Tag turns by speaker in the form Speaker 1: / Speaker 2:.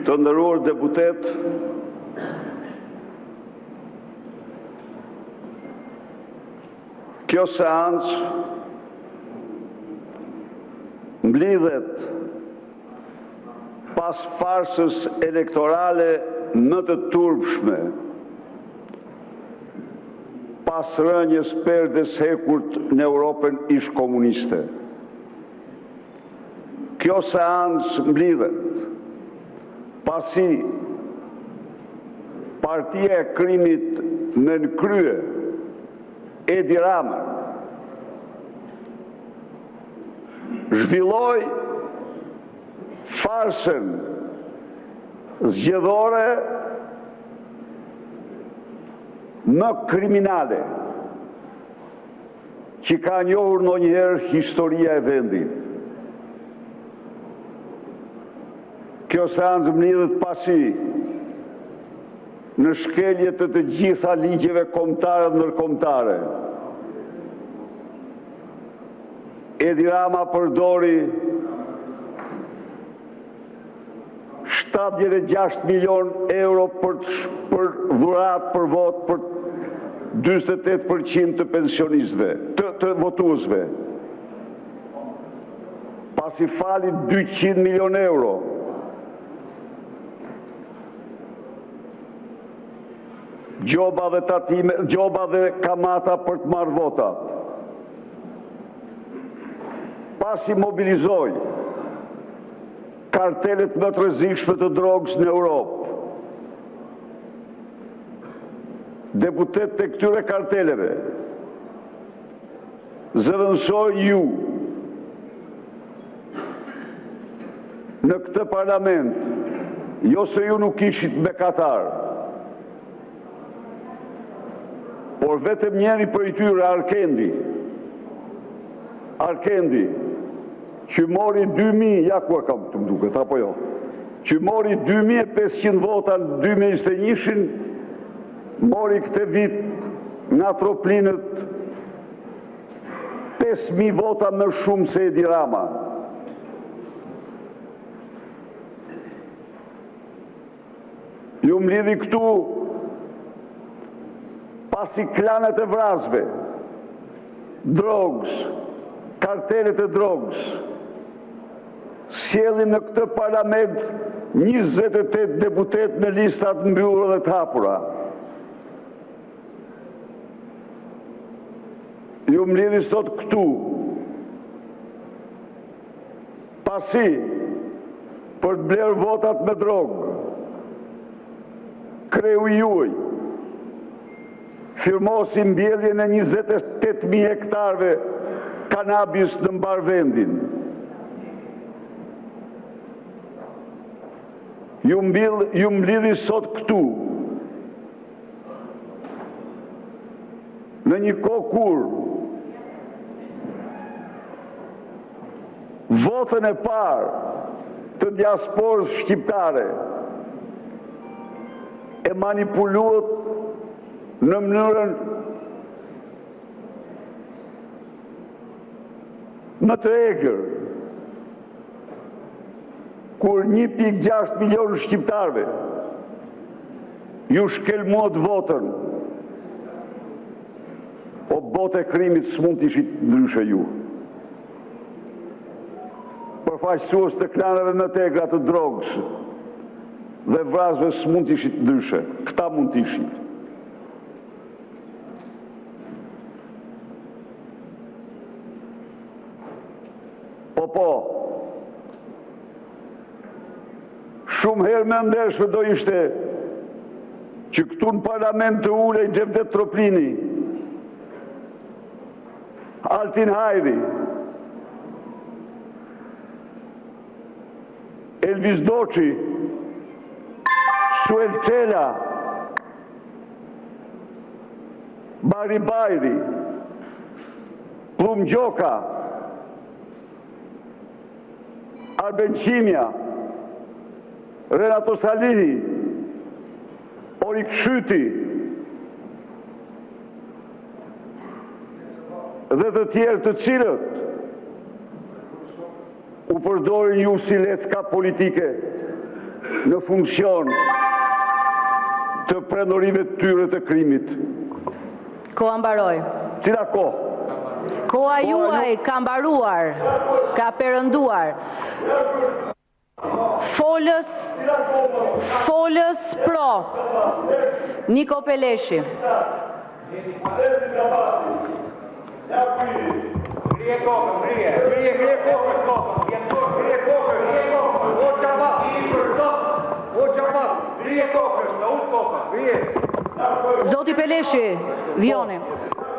Speaker 1: Të nderuar deputetë, Kjo seancë mblidhet pas farsës elektorale më të turpshme, pas rënies së perdes së hekurt në Europën ish-komuniste. Kjo seancë mblidhet pasi partia e krimit me në krye Edi Ramën zhvilloi farsën zgjedhore më kriminale që ka njohur ndonjëherë historia e vendit. Kjo seancë mblidhet pasi, në shkelje të të gjitha ligjeve kombëtare dhe ndërkombëtare, Edi Rama përdori 76 milionë euro për dhuratë, për votë, për 48% të pensionistëve, të, të votuesve. Pasi fali 200 milionë euro gjoba dhe tatime, gjoba dhe kamata për të marrë votat. Pasi mobilizoi kartelet më të rrezikshme të drogës në Europë, deputetët e këtyre karteleve zëvendësojnë ju në këtë parlament, jo se ju nuk ishit mëkatarë, por vetëm njëri prej tyre, Arkendi, Arkendi, që mori 2000, ja ku e kam këtu, më duket, apo jo, që mori 2500 vota në 2021-shin, mori këtë vit nga Troplinët 5000 vota më shumë se Edi Rama. Ju mblidhni këtu pasi klanet e vrasësve, drogës, kartelet e drogës, sjellin në këtë parlament 28 deputetë në lista të mbyllura dhe të hapura. Ju mblidhni sot këtu pasi për të blerë votat me drogë, kreu juaj firmosi mbjelljen e 28.000 hektarëve kanabis në mbarë vendin. Ju, mbill, ju mblidhni sot këtu në një kohë kur votën e parë të diasporës shqiptare e manipuluat në mënyrën më të egër, kur 1.6 milion shqiptarëve ju shkelmuat votën. O botë e krimit, s'mund të ishit ndryshe ju. Përfaqësues të klaneve më të egra të drogës dhe vrasësve s'mund të ishit ndryshe. Këta mund të ishit. Po, po, shumë herë më e ndershme do ishte që këtu në parlament të ulej Xhevdet Troplini, Altin Hajri, Elvis Doçi, Suel Çela, Bahri Bajri, Pëllumb Gjoka, Arben Qimja, Renato Salihi, Orik Shyti dhe të tjerë të cilët u përdorin ju si lecka politike. në funksion të perandorive të tyre të krimit.
Speaker 2: Koha mbaroi.
Speaker 1: Cila kohë?
Speaker 2: Koha juaj ka mbaruar, ka perënduar. Folës, folës pro, Niko Peleshi. Zoti Peleshi, vijoni.